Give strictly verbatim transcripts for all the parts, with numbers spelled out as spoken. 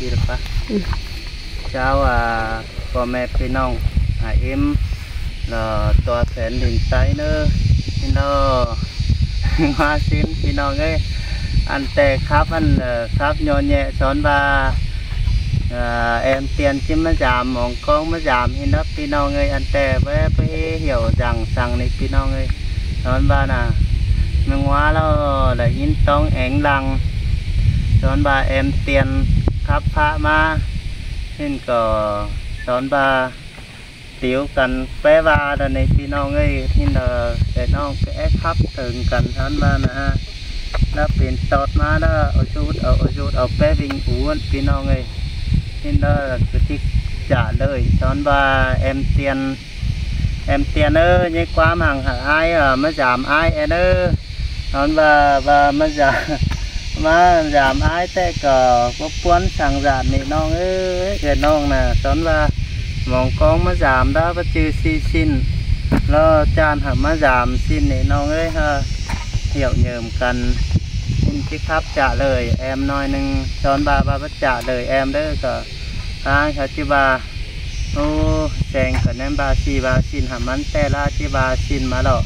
Đi được pá. Chào à, ꞌpo ꞌme ꞌpi ꞌnọng, à, ím lỏ ꞌtoi phén đin ꞌTáy ꞌnớ. ꞌNo ꞌnhá ꞌsịn ꞌpi ꞌnọng ới. Ăn ꞌtẹ khắp ăn, ờ, khắp ꞌnhó ꞌnhẹ son ꞌva, à, em tiên ꞌchí ꞌmá dam, mong ꞌcóng ꞌmá dam ꞌhịn ꞌnớ ꞌpi ꞌnọng ới. Ăn ꞌtẹ báu, báu ꞌhế hiểu dăng săng ꞌnị ꞌpi ꞌnọng ới. Son ꞌva ꞌnạ, ꞌmí ꞌngúa ꞌló đảy ꞌhịn ꞌtóng eng lăng. Son ꞌva em tiên khắp phák ꞌmá. ꞌHịn ꞌcọ son ꞌva tiếu căn ꞌpé ꞌva đa ꞌnị ꞌpi ꞌnọng ới. ꞌHịn đa ꞌtẹ ꞌnọng ꞌcọ é khắp tớng căn son ꞌva ꞌnạ. ꞌLa pên tót ꞌmá ꞌlạ, au dút, au, au dút, au ꞌpé vinh ún ꞌpi ꞌnọng ới. ꞌHịn đa ꞌcọ ꞌchí trả lời son ꞌva em tiên. Em tiên ới, ꞌnhá ꞌquám hăng hảư ải, à, ꞌmá dam ải ên ới. Son ꞌva, ꞌva ꞌmá dam, ꞌmá dam ải ꞌtẹ ꞌcọ báu ꞌpuốn săng dản ꞌnị ꞌnọng ới. Ên ꞌnọng ꞌnạ, son ꞌva mong ꞌcóng ꞌmá dam đa báu ꞌchư ꞌsị ꞌsịn. ꞌLo ꞌchăn hảư ꞌmá dam ꞌsịn ꞌnị ꞌnọng ới ha. Hiểu nhầm căn. ꞌHịn ꞌchí khắp trả lời em ꞌnọi ꞌnưng. Son ꞌva, ꞌva báu trả lời em ꞌlớ ꞌcọ. À, hảư ꞌchí ꞌva. Ô, seng ꞌcọ ꞌném ꞌva ꞌsị ꞌva ꞌsịn hảư ꞌmắn ꞌtẹ ꞌlạ ꞌchí ꞌva ꞌsịn ꞌmá ꞌló.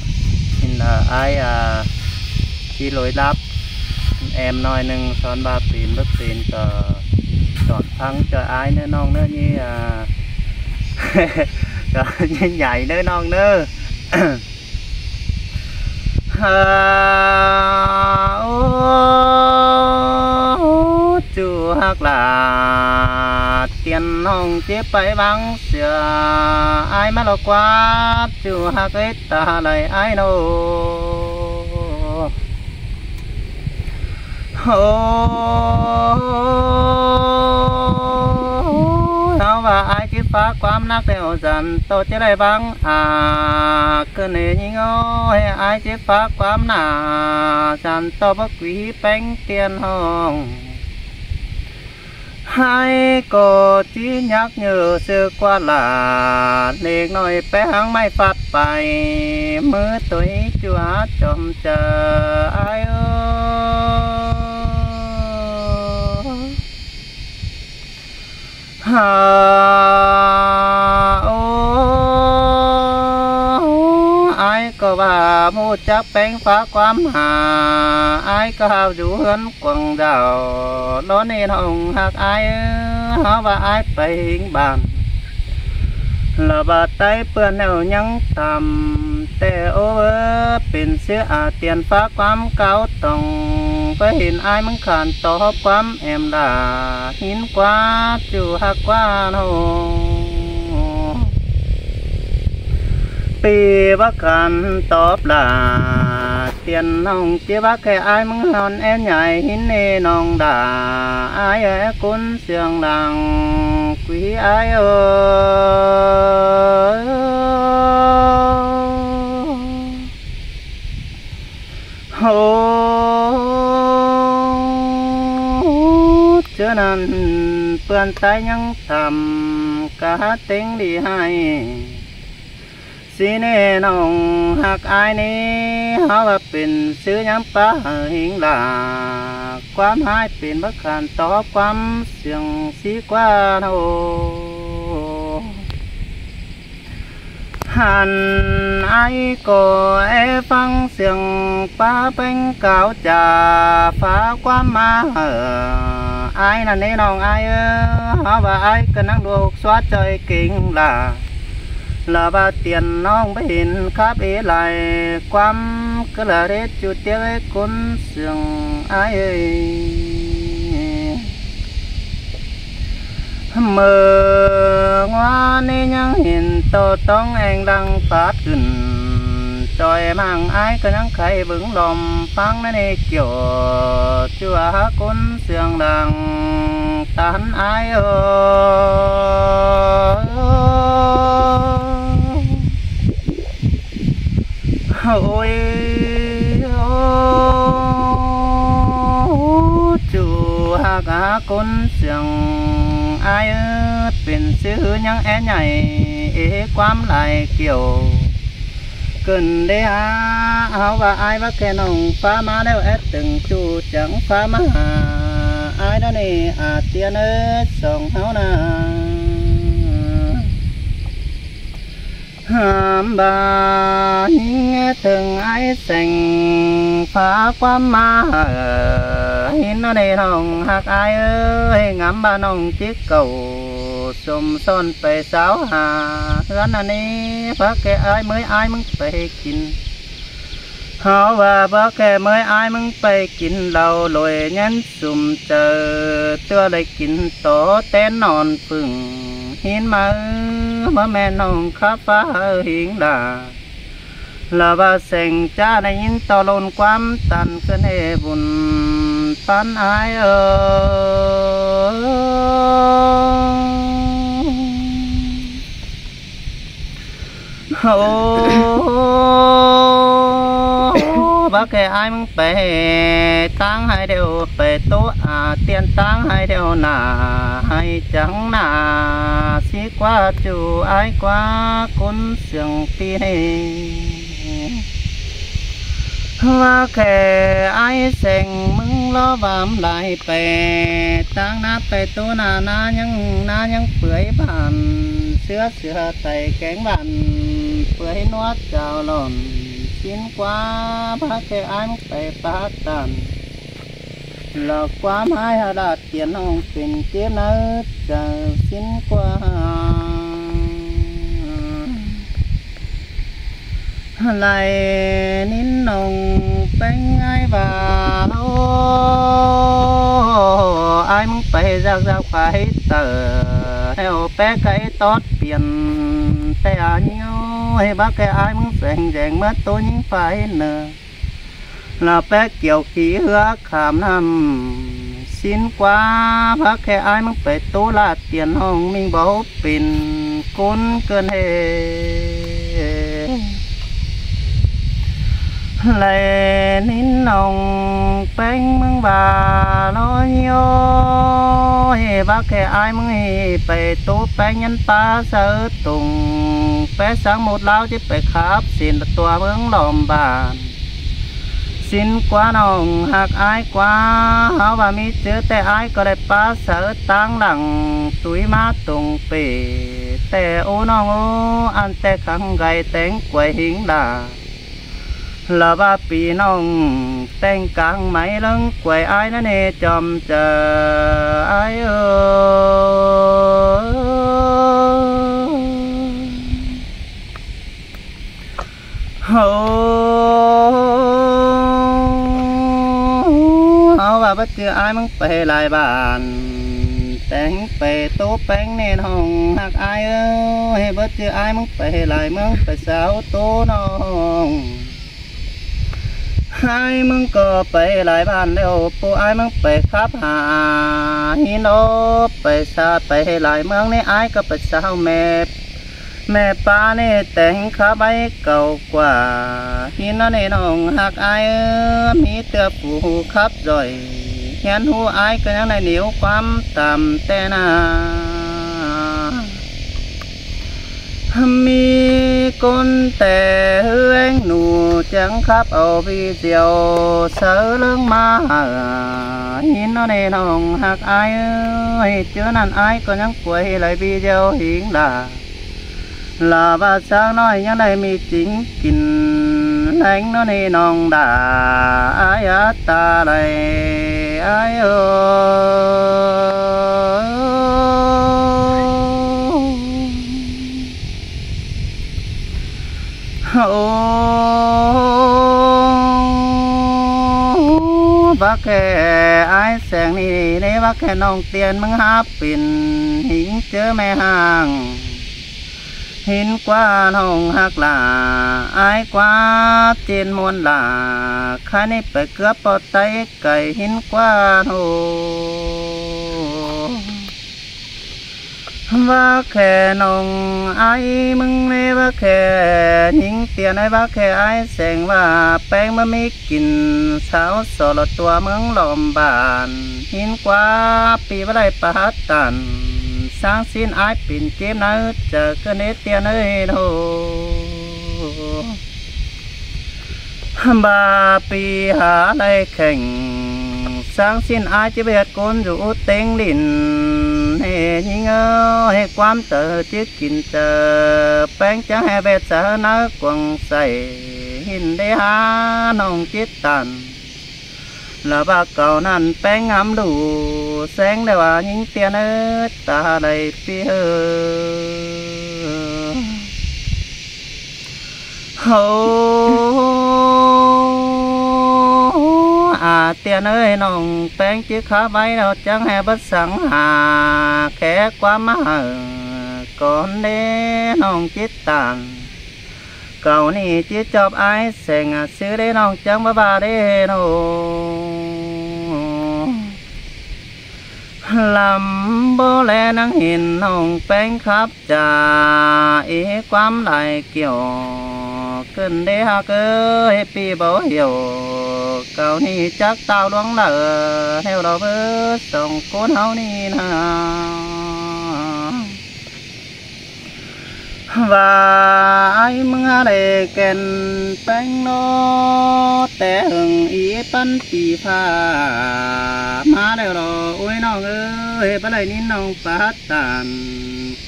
ꞌHịn, à, ải, à, ꞌchí lối lắp em ꞌnọi ꞌnưng son ꞌva pên báu pên ꞌcọ ꞌchọn ꞌphắng ꞌchoi ải ꞌnớ ꞌnọng ꞌnớ ꞌnị, à. ꞌCọ ꞌnhá nhảy ꞌnớ ꞌnọng ꞌnớ. À, ô, ꞌchu ꞌhặc ꞌlạ, tiên ꞌnọng ꞌchí pay ꞌváng sia, ải ꞌmá ꞌló ꞌquá, ꞌchu ꞌhặc ới ta lai ải ꞌnớ. Ô, ꞌháu ꞌva ải ꞌchí phák ꞌquám nắc ꞌlẹo dản ꞌto ꞌchí lai ꞌváng, à, ꞌcọ ꞌnị ꞌnhính ơi, ải ꞌchí phák ꞌquám ꞌnạ dản ꞌto báu quí ꞌpéng tiên ꞌnọng. Ải ꞌcọ ꞌchí nhắc nhớ ꞌsứ ꞌquá ꞌlạ, ꞌlẹc ꞌnọi ꞌpé háng ꞌmạy phắt pay, ꞌmứ ꞌtoi ꞌchu hák chom chaư ải ới. Hả, ô, ải ꞌcọ ꞌva ꞌmú chắc ꞌpéng phák ꞌquám hả, ải ꞌcọ hảư dú ꞌhướn quảng giao, ꞌló ꞌnị ꞌnọng ꞌhặc ải, ꞌháu ꞌva ải pay ꞌhính bản. Lỏ ꞌva ꞌTáy ꞌpưôn ꞌnẹo ꞌnhắng tăm, ꞌtẹ ô ꞌva pên ꞌsứ à tiên phák ꞌquám cáo tỏng, ꞌva hên ải ꞌmứng khăn tó hốp ꞌquám em ꞌlạ, ꞌhịn ꞌquá ꞌchu ꞌhặc ꞌquá ꞌnớ. ꞌPi báu khăn tóp ꞌlạ, tiên ꞌnọng ꞌchí ꞌva khe ải ꞌmứng ꞌhọn é nhảy ꞌhịn ꞌnị ꞌnọng đa, ải ơi ꞌcốn siêng lăng quí ải ơi. Hô, ꞌchớ ꞌnặn ꞌpưôn ꞌTáy ꞌnhắng tăm, cá ꞌtếng đi ꞌhại. ꞌSứ ꞌnị ꞌnọng ꞌhặc ải ꞌnị, ꞌháu ꞌva pên ꞌsứ ꞌnhắng pá hảư ꞌhính ꞌlạ, ꞌquám ꞌhại pên báu khăn tó ꞌquám siêng ꞌsứ ꞌquá ꞌnớ. Hăn ải ꞌcọ é ꞌphắng siêng pá ꞌpéng cáo chaư phák ꞌquám ꞌmá hảư ải ꞌnặn ꞌnị ꞌnọng ải ơi, ꞌháu ꞌva ải ꞌcọ ꞌnhắng đuộc ꞌsuá ꞌchoi ꞌkính ꞌlạ. Lỏ ꞌva tiên ꞌnọng báu hên khắp ế lai, ꞌquám ꞌcọ ꞌlạ đét ꞌchu tiếc ꞌcốn siêng ải ơi. ꞌMự ꞌnguá ꞌnị ꞌnhắng hên ꞌto ꞌtóng eng lăng phắt ꞌcứn, ꞌchoi ꞌmáng ải ꞌcọ ꞌnhắng khay bớng lom ꞌphắng ꞌnị ꞌnị kiẻo ꞌchu ꞌhặc ꞌcốn siêng lăng tán ải ơi. Ôi, ô, ꞌchu ꞌhặc ꞌcốn siêng ải ơi, pên ꞌsứ ꞌnhắng é nhảy ế ꞌquám lai kiẻo. ꞌCứn đé hả, ꞌháu ꞌva ải ꞌva khe ꞌnọng phá ꞌmá ꞌlẹo é tưng ꞌchu chắng phá ꞌmá hả Ái ꞌnớ ꞌnị, a, tiên ới song ꞌháu ꞌna. Hám ba ꞌnhính thửng ái seng phá ꞌquám ꞌmá hảư, ꞌhín ꞌnớ ꞌnị ꞌnọng ꞌhặc ái ới, ngắm ba ꞌnọng ꞌchí cảu sôm son pay sáo ha ꞌhướn ꞌnớ ꞌnị, báu kẻ ái ꞌmới ái ꞌmứng pay kin. Hảư ꞌva báu kẻ ꞌmới ái ꞌmứng pay kin lảu, ꞌlới nhắn sum chaư ꞌtưa đảy kin tó ꞌtến ꞌnọn phưng. ꞌHín ꞌmá ꞌmá ꞌmen ꞌnọng khắp ꞌva hảư hính đa. Lỏ ꞌva seng ꞌchá đảy ꞌnhính tó ꞌlôn ꞌquám ꞌtan ꞌcứn ꞌhê bun ꞌpắn ái ới. Ô, báu kẻ ái ꞌmứng pay ꞌtáng ꞌhại ꞌlẹo pay ꞌtố a tiên ꞌtáng ꞌhại ꞌlẹo nả ꞌhại chắng nả, ꞌsí ꞌquá ꞌchu ái ꞌquá ꞌcốn siêng pi ꞌnị. ꞌVa kẻ ái seng ꞌmứng ꞌló ꞌvám lai pay ꞌtáng ꞌná pay ꞌtố ꞌná, ꞌná ꞌnhắng ꞌná ꞌnhắng pưới bản, ꞌsứa sửa tảy kéng bản, pưới ꞌnuốt chao lỏn. ꞌSín ꞌquá báu kẻ ái ꞌmứng pay pá ꞌtan. Lỏ ꞌquám ái hảư lả tiên ꞌnọng pên chếp ꞌnớ chaư ꞌsín ꞌquá. Lai ꞌnhính ꞌnọng ꞌpéng ái ꞌva ꞌló, ái ꞌmứng pay ꞌdạk ꞌdạk pay tả, ꞌlẹo pé cáy tót piên, té a ꞌnhính ới, báu kẻ ái ꞌmứng seng deng ꞌmá ꞌtố ꞌnhính pay ꞌnớ. Lỏ pé kiẻo kí ꞌhứa khảm ꞌnặm, ꞌsín ꞌquá báu kẻ ái ꞌmứng pay ꞌtố lả tiên ꞌnọng ꞌminh báu pên ꞌcốn ꞌcứn ꞌhê. Lai ꞌnhính ꞌnọng ꞌpéng ꞌmứng ꞌva ꞌló ꞌnhính ới, báu kẻ ái ꞌmứng ꞌhị pay ꞌtố ꞌpéng nhắn pá sáư tùng, pé sáng ꞌmột ꞌláo ꞌchí pay khắp sên tua ꞌmướng lom bản. ꞌSín ꞌquá ꞌnọng ꞌhặc ái ꞌquá, hảư ꞌva ꞌmí ꞌchớ té ái ꞌcọ đảy pá sáư ꞌtáng lăng tui ꞌmá tùng pể, té ꞌô ꞌnọng ꞌô, ăn té khăng gai téng quay hính đa. Lỏ ꞌva pi ꞌnọng téng cang máư ꞌlớng quay ái ꞌnớ ꞌnị chom chaư ái ới. Hảư, hảư ꞌva báu ꞌchư ái ꞌmứng pay lai bản, téng pay ꞌtố ꞌpéng ꞌnị ꞌnọng ꞌhặc ái ới, báu ꞌchư ái ꞌmứng pay lai ꞌmướng pay sáo ꞌtố ꞌnọng. Ái ꞌmứng ꞌcọ pay lai bản ꞌlẹo, ꞌpưa ái ꞌmứng pay khắp ha ꞌhính ới, pay sa pay lai ꞌmướng ꞌnị ái ꞌcọ pay sáo ꞌme ꞌme ꞌpá ꞌnị téng khắp ái cảu ꞌquá. ꞌHính ꞌnớ ꞌnị ꞌnọng ꞌhặc ái ới, ꞌmí ꞌtưa phủ ꞌhụ khắp ꞌdọi, hiến ꞌhụ ái ꞌcọ ꞌnhắng đảy níu ꞌquám tam ꞌtẹ ꞌna. ꞌMí ꞌcốn té ꞌhứ ꞌéng ꞌnụ chắng khắp au video sáư ꞌlớng ꞌmá hảư. ꞌHính ꞌnớ ꞌnị ꞌnọng ꞌhặc ái ới, ꞌchớ ꞌnặn ái ꞌcọ ꞌnhắng quay lai video hính đa. Lỏ ꞌva sáư ꞌnọi ꞌnhắng đảy ꞌmí chính kin ꞌlẹng ꞌnớ ꞌnị ꞌnọng đa. Ái a ta lai ái ới. Ô, báu kẻ ái seng ꞌnị ꞌnị, báu kẻ ꞌnọng tiên ꞌmứng hák pên hính ꞌchớ ꞌme ꞌháng. ꞌHính ꞌquá ꞌnọng ꞌhặc lả, ái ꞌquá ꞌchịn ꞌmuôn lả, khai ꞌnị pay ꞌcứa ꞌpo ꞌTáy cay ꞌhính ꞌquá ꞌnọng. Báu kẻ ꞌnọng ái ꞌmứng ꞌnị, báu kẻ ꞌnhính tiên ái, báu kẻ ái seng ꞌva ꞌpéng báu ꞌmí kin, sáo so lỏ tua ꞌmướng lom bản. ꞌHính ꞌquá pi báu đảy pá tản, sáng ꞌsín ái pên chếp ꞌnớ chaư ꞌcứn ꞌnị tiên ới ꞌnớ. Ba pi hák đảy kheng ꞌSáng ꞌsịn ải ꞌchí ꞌvệt ꞌcốn dú ꞌtếng đin. ꞌHê ꞌnhính ꞌnớ, ꞌhê ꞌquám ꞌtạu ꞌchí kin ꞌchạư ꞌpéng chắng ꞌhê ꞌvệt sáư ꞌnớ cuông sảy ꞌhịn đé hák ꞌnọng ꞌchí ꞌtan. Lỏ ꞌva cáu ꞌnặn ꞌpéng ngắm ꞌlụk ꞌséng đé ꞌva ꞌnhính tiên ꞌnớ, ta đảy ꞌpi ꞌhơ. Hô, a tiên ơi, ꞌnọng ꞌpéng ꞌchí khắp ꞌvạy ꞌlẹo chắng ꞌhê bớt săng hả, khék ꞌquám ꞌmá hảư cón đé ꞌnọng ꞌchí ꞌtan. Cáu ꞌnị ꞌchí ꞌchọp ải seng a ꞌsứ đé ꞌnọng chắng ꞌva ꞌva đé ꞌnớ. Lăm báu ꞌlé ꞌnăng ꞌhịn ꞌnọng ꞌpéng khắp chaư, ꞌquám lai kiẻo ꞌcứn đé hák ơi, ꞌpi báu hảư. Cáu ꞌnị chắc táo ꞌluống đaư ꞌlẹo lỏ báu song ꞌcốn ꞌháu ꞌnị ꞌnớ. ꞌVa ải ꞌmứng ꞌhá đảy kẻn ꞌpéng ꞌnớ, té hưng ꞌpắn pi pha ꞌmá ꞌlẹo lỏ ối ꞌnọng ơi, báu đảy ꞌnhính ꞌnọng pák ꞌtan.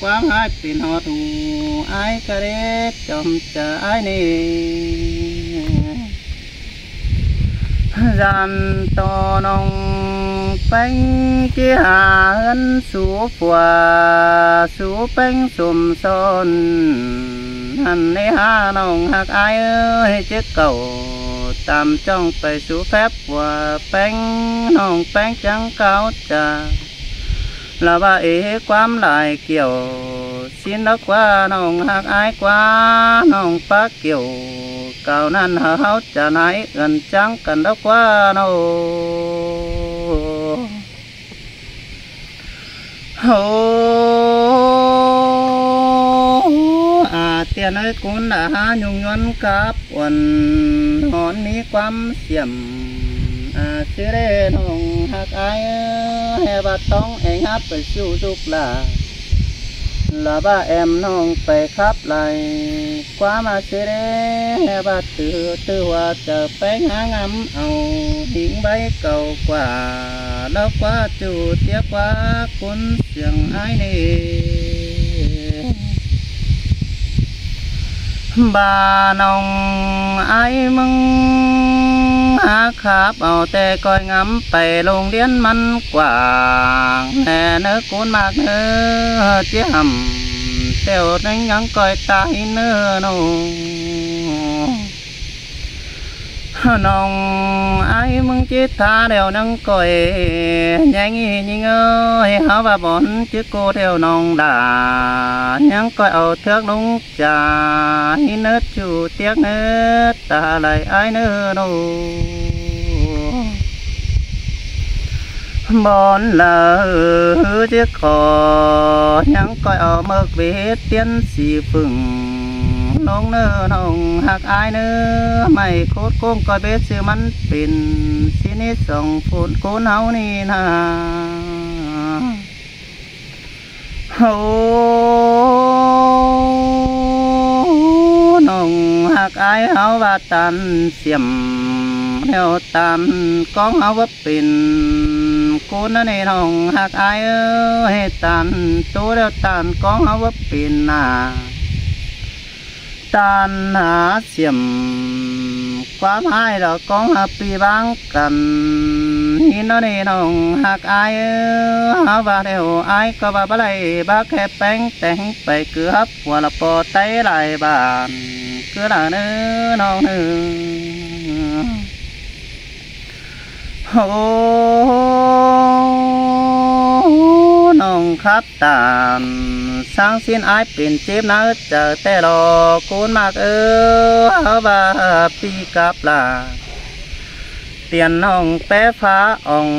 ꞌQuám ꞌhại pên ꞌhọt ꞌhụ ải ꞌcọ đé chom chaư ải ꞌnị. Dản tó ꞌnọng ꞌpéng ꞌchí hả ꞌhướn sú phua, sú ꞌpéng sôm son. ꞌHặn đé hák ꞌnọng ꞌhặc ải ơi, ꞌchí cáu tam ꞌchong pay sú phép phua ꞌpéng, ꞌnọng ꞌpéng chắng cáu chaư. Lỏ ꞌva ꞌquám lai kiẻo ꞌsịn đé ꞌquá ꞌnọng ꞌhặc ải ꞌquá, ꞌnọng pák kiẻo cáu ꞌnặn hảư ꞌháu chả nải ươn chắng căn đé ꞌquá ꞌnớ. Hô, a tiên ơi, ꞌcốn đa hák ꞌnhung ꞌnhuôn khắp uôn hón ꞌmí ꞌquám siểm. A ꞌsứ đé ꞌnọng ꞌhặc ải ơi, ꞌhê ꞌva ꞌtóng eng hák pay sú súc lả, lỏ ꞌva ẻm ꞌnọng pay khắp lai ꞌquám a ꞌsứ đé, ꞌhê ꞌva ꞌtứ ꞌtứ hua chaư ꞌpéng hák ngắm au ꞌhính ꞌvạy cáu ꞌquá, lỏ ꞌquá ꞌchu tiếc ꞌquá ꞌcốn siêng ải ꞌnị. ꞌVa ꞌnọng ải ꞌmứng hák khắp au té ꞌcoi ngắm pay ꞌlống điên ꞌmắn quảng ꞌnớ, ꞌcốn ꞌmặc ꞌnớ, ꞌchí hẳm ꞌtẹo ꞌnhắng ꞌnhắng ꞌcoi ta ꞌhịn ꞌnớ ꞌnớ. ꞌNọng ải ꞌmứng ꞌchí ta ꞌlẹo ꞌnhắng ꞌcoi ꞌnhắng ꞌnhính ơi, ꞌháu ꞌva bón ꞌchí ꞌcột ꞌlẹo ꞌnọng đa ꞌnhắng ꞌcoi au ꞌtếng ꞌlống chaư ꞌhịn ꞌnớ ꞌchu tiếc ꞌnớ, ta lai ải ꞌnớ ꞌnớ. Bón lỏ ꞌchí ꞌcọ ꞌnhắng ꞌcoi au ꞌmớc bết tiên sĩ phứng ꞌlống ꞌnớ ꞌnọng ꞌhặc ải ꞌnớ, ꞌmạy khốt ꞌcốn ꞌcoi bết ꞌsứ ꞌmắn pên ꞌsịn ꞌnị song phôn ꞌcốn ꞌháu ꞌnị ꞌnớ. Hô, ꞌnọng ꞌhặc ải ꞌháu ꞌva ꞌtan siểm ꞌlẹo ꞌtan ꞌcóng ꞌháu báu pên ꞌcốn ꞌnớ ꞌnị ꞌnọng ꞌhặc ải ơi, ꞌtan ꞌtố ꞌlẹo ꞌtan ꞌcóng ꞌháu báu pên ꞌnớ. ꞌTan hả siểm ꞌquám ꞌhại lỏ ꞌcóng hả ꞌpi ꞌváng căn ꞌhịn ꞌnớ ꞌnị ꞌnọng ꞌhặc ải ơi, ꞌháu ꞌva ꞌlẹo ải ꞌcọ ꞌva báu đảy bá khe ꞌpéng téng pay cứ hắp hua lỏ ꞌpo Táy lai bản cứ lỏ ꞌnớ ꞌnọng ꞌnớ. Hô, ꞌnọng khắp ꞌtan ꞌsáng ꞌsịn ải pên chếp ꞌnớ chaư ꞌtẹ lo ꞌcốn ꞌmặc ơ, ꞌháu ꞌva ꞌpi cắp lả tiên ꞌnọng ꞌpé phák ỏng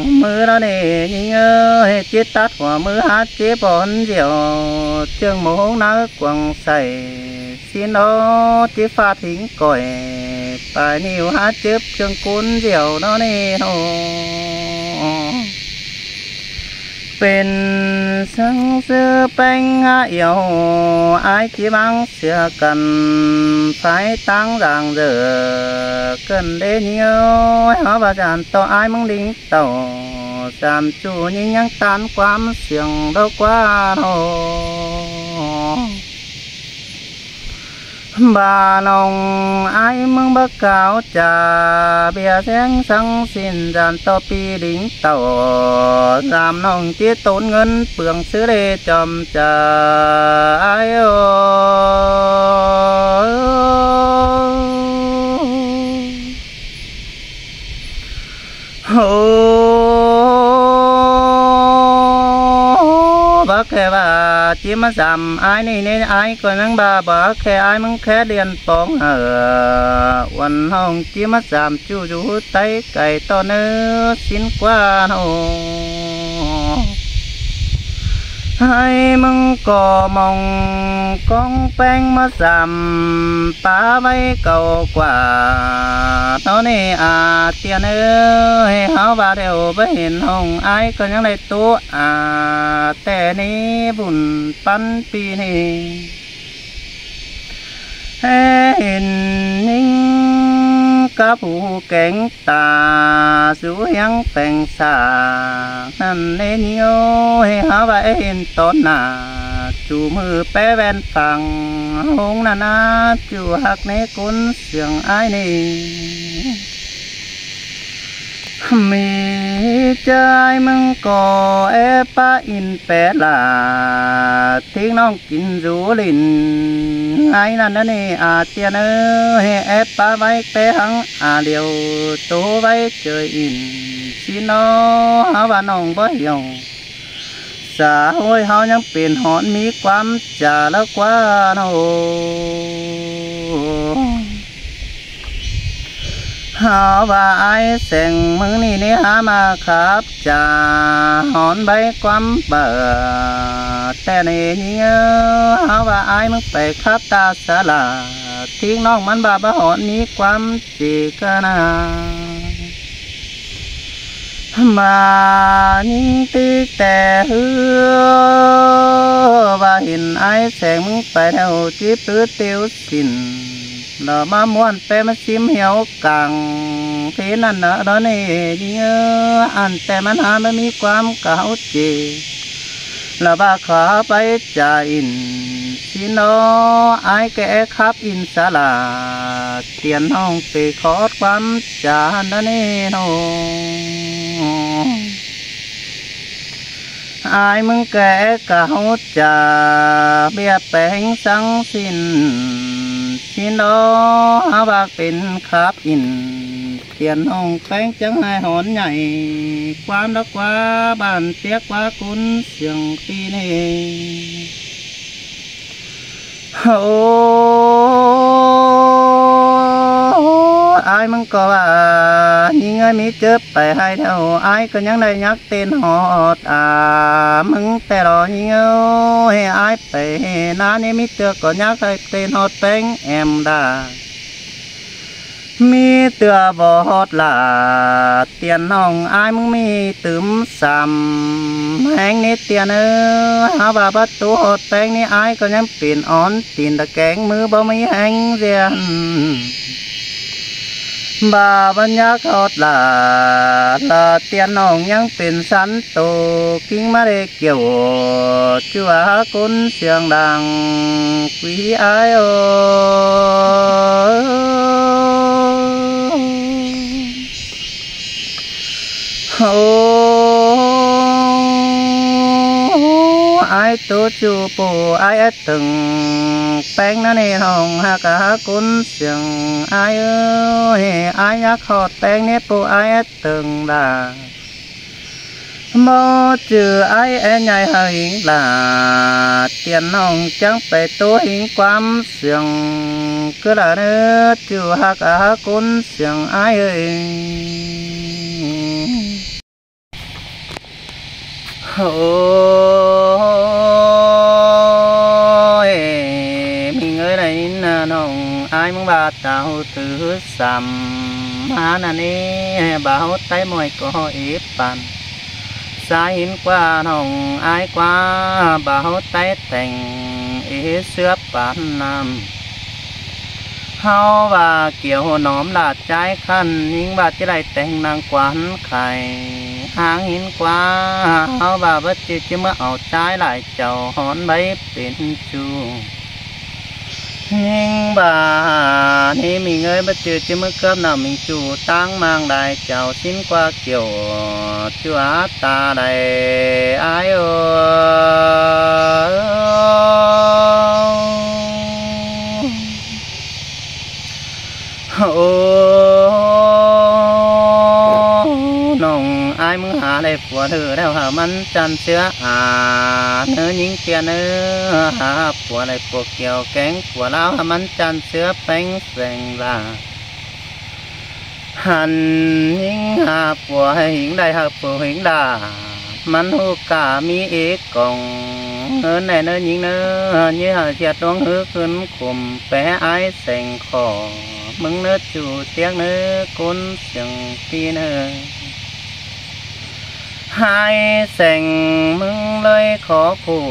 ꞌmứ ꞌnớ ꞌnị ꞌnhính ơi, ꞌchí tắt hua ꞌmứ hák chếp bón dẻo ꞌchương mông ꞌnớ cuông sảy ꞌsịn ꞌnớ, ꞌchí phạt ꞌhính ꞌcoi pay ꞌniu hák chếp ꞌchương ꞌcốn dẻo ꞌnớ ꞌnị ꞌnớ. Pên săng ꞌsứ ꞌpéng hák yau, ải ꞌchí ꞌmáng sia căn, phái ꞌtáng dang dở, ꞌcợn đé ꞌnhính ꞌhới, hák ꞌva dản ꞌtọ ải ꞌmướng đin tảu, sam ꞌchu ꞌnhính ꞌnhắng ꞌtan ꞌquám siêng đaư ꞌquá ꞌnọ. ꞌVa ꞌnọng ải ꞌmướng báu cáo ꞌchạ, ꞌviạk ꞌsướng săng ꞌsịn dản ꞌtọ ꞌpi đin tảu, sam ꞌnọng ꞌchí tốn ꞌngớn pương ꞌsứ đé chom ꞌchạ ải ꞌnọ. Hô, báu khe ꞌva ꞌchí ꞌmá sam ải ꞌnị ꞌnê, ải ꞌcọ ꞌnhắng ꞌva báu khe ải ꞌmướng khé điện póng hảư, uôn ꞌnọng ꞌchí ꞌmá sam ꞌchu dú ꞌtếng cai ꞌtọ ꞌnớ ꞌsịn ꞌquá ꞌnọ. Ải ꞌmướng ꞌcọ mong ꞌcóng ꞌpéng ꞌmá sam pá ꞌvạy cáu ꞌquá ꞌnọ ꞌnị a ꞌtiến ꞌhới, hák ꞌva ꞌlẹo báu hên ꞌnọng ải ꞌcọ ꞌnhắng đảy ꞌtố a ꞌtẹ ꞌnị bun ꞌpắn ꞌpi ꞌnị. Hên ꞌnhính cắp hú kéng ta, dú hiếng peng sa ꞌnặn ꞌnê ꞌnhính ꞌhới, hák ꞌva é hên tón nả, ꞌchu ꞌmự pé ꞌvén phang ꞌhung ꞌnặn ꞌnớ, ꞌchu ꞌhặc ꞌnê ꞌcốn siêng ải ꞌnị. ꞌMí ꞌchớ ải ꞌmướng ꞌcọ é pá in pé lả, ꞌtếng ꞌnọng kin dú lin ꞌngai ꞌnặn ꞌnớ ꞌnị a ꞌtiến ꞌhới, é pá ꞌvạy pé hăng a điêu ꞌtố ꞌvạy ꞌchớ in ꞌsịn ꞌnọ, hák ꞌva ꞌnọng báu hiẻo. Sa ꞌhới ꞌháu ꞌnhắng pên hón ꞌmí ꞌquám ꞌchạ ꞌlẹo ꞌquá ꞌnọ. Hák ꞌva ải seng ꞌmướng ꞌnị ꞌnê hák ꞌmá khắp ꞌchạ hón ꞌvạy ꞌquám báu ꞌtẹ ꞌnị ꞌnhính ꞌhới, hák ꞌva ải ꞌmướng pay khắp ta sa lả, ꞌtếng ꞌnọng ꞌmắn ꞌva báu hón ꞌmí ꞌquám ꞌchí ꞌcọ ꞌnớ. ꞌMá ꞌnhính tít ꞌtẹ ꞌhứ ꞌva hên ải seng ꞌmướng pay ꞌlẹo ꞌchí pứ ꞌtiếu sỉn, lỏ ꞌmá ꞌmuôn pé ꞌmá ꞌsím hiêu cang ꞌphến ꞌnặn ꞌnớ ꞌnị ꞌnhính ꞌhới, ăn ꞌtẹ ꞌmắn hák báu ꞌmí ꞌquám cáu ꞌchí. Lỏ ꞌva khắp ꞌvạy ꞌchạ in ꞌsịn ꞌnọ, ải ꞌcọ é khắp in sa lả, ꞌtiến ꞌnọng pay khót ꞌquám ꞌchạ ꞌnớ ꞌnị ꞌnọ. Ải ꞌmướng ꞌcọ é cáu ꞌchạ, ꞌviạk peng săng ꞌsịn ꞌsịn ꞌnọ, hák ꞌva pên khắp in. ꞌTiến ꞌnọng ꞌpéng chắng ꞌhại hón nhảy, ꞌquám ꞌlẹo ꞌquá bản piếc ꞌquá ꞌcốn siêng ꞌpi ꞌnị. Ố, ải ꞌmướng ꞌcọ ꞌva ꞌnhính ꞌhới, ꞌmí ꞌchớ pay ꞌhại ꞌlẹo, ải ꞌcọ ꞌnhắng đảy nhắc tên ꞌhọt a ꞌmướng ꞌtẹ lo ꞌnhính ꞌhới, ải pay ꞌnặn ꞌnị ꞌmí ꞌtưa ꞌcọ nhắc ꞌhại tên ꞌhọt ꞌpéng êm đa. ꞌMí ꞌtưa báu ꞌhọt lả, ꞌtiến ꞌnọng ải ꞌmướng ꞌmí tứm sam ꞌhéng ꞌnị ꞌtiến ꞌhới, hák ꞌva báu ꞌtố ꞌhọt ꞌpéng ꞌnị ải ꞌcọ ꞌnhắng pên ón tin ta kéng ꞌmứ báu ꞌmí ꞌhéng ꞌdiến. ꞌVa báu nhắc ꞌhọt lả, lỏ ꞌtiến ꞌnọng ꞌnhắng pên sắn tô king ꞌmá đê kiẻo, ꞌchu ꞌva hák ꞌcốn siêng đang quí ải ꞌnọ. Ố, ải ꞌtố ꞌchu ꞌpộ ải é tơng ꞌpéng ꞌnặn ꞌnị ꞌnọng, hák ꞌcốn siêng ải ꞌhới, ải nhắc ꞌhọt ꞌpéng ꞌnị ꞌpộ ải é tơng lả. ꞌMó ꞌchư ải é nhảy hảư ꞌhính lả, ꞌtiến ꞌnọng chắng pay ꞌtố ꞌhính ꞌquám siêng ꞌcứ lả ꞌnớ, ꞌchu hák ꞌcốn siêng ải ꞌhới. Ôi, ꞌmí ꞌngới đảy ꞌnị ꞌnọng ải ꞌmướng ꞌva ta ꞌhụ thứ sam ꞌmá ꞌnặn ꞌnị, báu ꞌhụ ꞌtếng ꞌmọi ꞌcọ ê păn. Ải hín ꞌquá ꞌnọng ải ꞌquá, báu ꞌháu ꞌTáy tẻng ê ꞌsứa pán ꞌnặm. ꞌHáu ꞌva kiẻo nóm lả ꞌchái ꞌkhặn, ꞌnhính ꞌva ꞌchí đảy tẻng ꞌnăng quán khảy. Háng hín ꞌquá, ꞌháu ꞌva báu ꞌchư ꞌchí ꞌmứa au ꞌchái lai chảu hón báu pên ꞌchu. ꞌNhính ꞌva ꞌnị ꞌmí ꞌngới báu ꞌchư ꞌchí ꞌmứa cướp nả ꞌmí ꞌchu ꞌtáng ꞌmáng lai chảu ꞌsịn ꞌquá kiẻo ꞌchua ta đảy ải ơ. Ô, ꞌnọng ải ꞌmứng hả đảy pua ꞌhự ꞌlẹo hả ꞌmắn chăn ꞌsứa à, ꞌnớ ꞌnhính tiên ꞌnớ, hả pua đảy pua kiẻo kéng pua ꞌláo hả ꞌmắn chăn ꞌsứa ꞌpéng seng lả. Hăn ꞌnhính hả pua hính đảy hả pua hính lả, ꞌmắn ꞌhụ cả ꞌmí ế cỏng. ꞌNớ ꞌnẹ ꞌnớ ꞌnhính ꞌnớ, ꞌnhính hả thiệt ꞌluống ꞌhứ khửn khủm pé ải seng khỏ ꞌmứng ꞌnớ ꞌchu tiếng ꞌnớ ꞌcốn siêng ꞌpi ꞌnớ. Ải seng ꞌmứng ꞌlới khó khổ,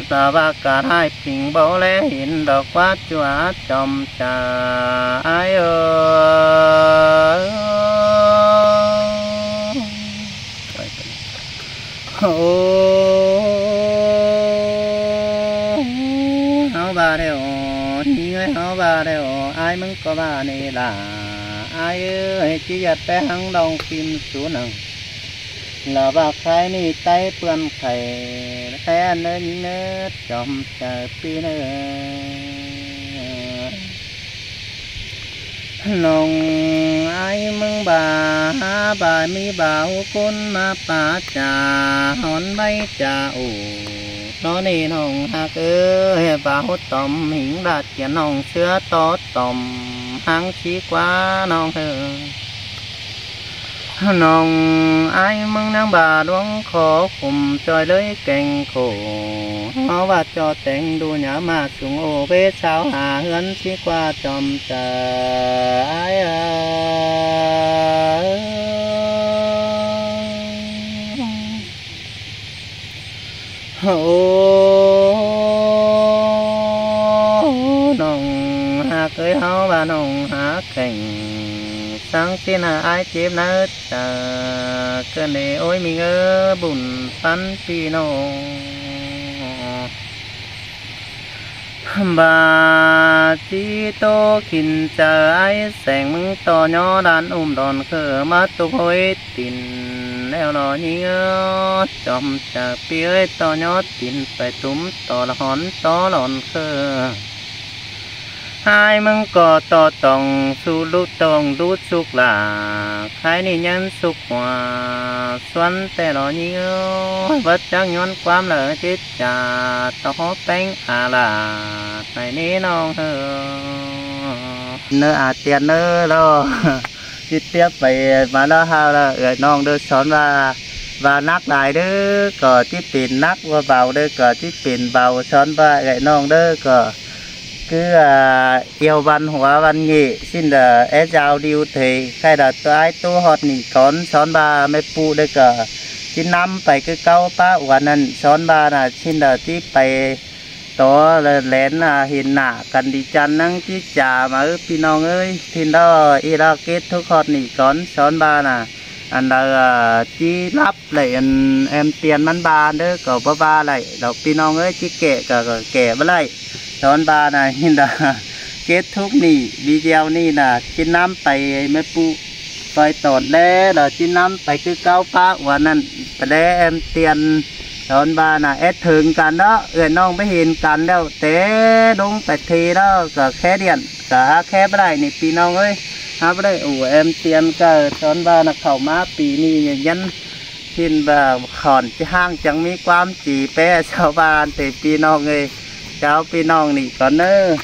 ta ꞌva cả ải phing báu ꞌlé hên đỏ ꞌquá ꞌchua chom chả ải ơ. Ô, ꞌháu ꞌva ꞌlẹo, ꞌnhính ơi, ꞌháu ꞌva ꞌlẹo, ải ꞌmứng ꞌcọ ꞌva ꞌnị lả. Ải ơi, ꞌchí ꞌdệt pé háng đong phim sú nẳng. Lả ꞌva khái ꞌnị ꞌTáy ꞌpươn khảy, ꞌtẹ ꞌnớ ꞌnhính ꞌnớ chom chả ꞌpi ꞌnớ. ꞌNọng ải ꞌmứng ꞌva hả ꞌva ꞌmí ꞌva ꞌhụ ꞌcốn ꞌmá pá chả hón báu chả ủ. ꞌNó ꞌnị ꞌnọng ꞌhặc ới, ꞌva ꞌhụ tỏm hính đa tiên ꞌnọng ꞌsứa tó tỏm háng ꞌchí ꞌquá ꞌnọng ꞌhự. ꞌNọng ải ꞌmứng ꞌnáng ꞌva ꞌluống khó khủm ꞌchoi ꞌlới kéng khổ. ꞌHáu ꞌva ꞌchọ téng đu nhả ꞌmá sung ô ꞌvế ꞌsáo hả ꞌhướn ꞌchí ꞌquá chom chả ải ơ. Ô, ꞌnọng ꞌhặc ới, ꞌháu ꞌva ꞌnọng hả khẻng. Sáng ꞌsịn hả ải chếp ꞌnớ chả ꞌcợn ê ối ꞌmí ꞌngớ bun ꞌpắn ꞌpi ꞌnọng. ꞌVa ꞌchí ꞌtố khỉn chaư ải seng ꞌmứng ꞌto ꞌnhó đan ꞌum đon khơ ꞌmá ꞌtộc ꞌhối tin ꞌlẹo lo ꞌnhính ơ. Chom chả ꞌpi ới, ꞌto ꞌnhó tin pay tủm ꞌto hón tó lon khơ. Ải ꞌmứng ꞌcọ ꞌto tỏng su ꞌlụk tỏng ꞌlụk súc lả. Khái ꞌnị ꞌnhắng súc hua ꞌsuôn ꞌtẹ lo ꞌnhính ơ. Báu chắc ꞌnhón ꞌquám lả chết chả ꞌto hók ꞌpéng a lả. Nảy ꞌnị ꞌnọng ꞌhự. ꞌNớ a tiên ꞌnớ lo. Chít tiếp pay ꞌmá ꞌló ꞌhao lo ưới ꞌnọng đơ són ꞌva, ꞌva nắc lai đơ ꞌcọ chít pên nắc, ꞌva bau đơ ꞌcọ chít pên bau, són ꞌva ưới ꞌnọng đơ ꞌcọ. Cứ, à, yêu văn hóa văn nghệ, xin là é giao lưu thế, khai là tôi ái tú họt nỉ cón, són ꞌva ꞌme pu đơ ꞌcọ. Chít ꞌnắm pay cứ cáu pá uan ꞌnặn, són ꞌva nả, xin là chít pay tó lén, à, hên nả căn đi chăn ꞌnắng chít chả ꞌmá ꞌpi ꞌnọng ới, xin đó, ꞌi đó kết thúc họt nỉ cón, són ꞌva nả. Ăn đa, à, chít lắp lạy ăn em tiên ꞌmắn ꞌva đơ ꞌcọ ꞌva ꞌva lạy, đó ꞌpi ꞌnọng ới chít kẻ ꞌcọ kẻ ꞌva lạy. Són ꞌva nả, hên đó, kết thúc nỉ video nỉ nả, chít ꞌnắm pay ꞌme pu pay tỏn đé, đó chít ꞌnắm pay cứ cáu pá uan ꞌnặn, pay đé em tiên. Són ꞌva nả, é thớng căn đó, ưới ꞌnọng báu hên căn đéo, té đống pay thê đó, ꞌcọ khé điện, ꞌcọ hả khé ꞌva lạy nỉ ꞌpi ꞌnọng ới. Hả ꞌva lạy ủ em tiên ꞌcọ, són ꞌva nả khảu ꞌmá ꞌpi nỉ nhắn. Xin ꞌva khỏn ꞌchí ꞌháng chắng ꞌmí ꞌquám ꞌchí pé sau ꞌva ăn tê ꞌpi ꞌnọng ới. Chào ꞌpi ꞌnọng nỉ cón ꞌnớ.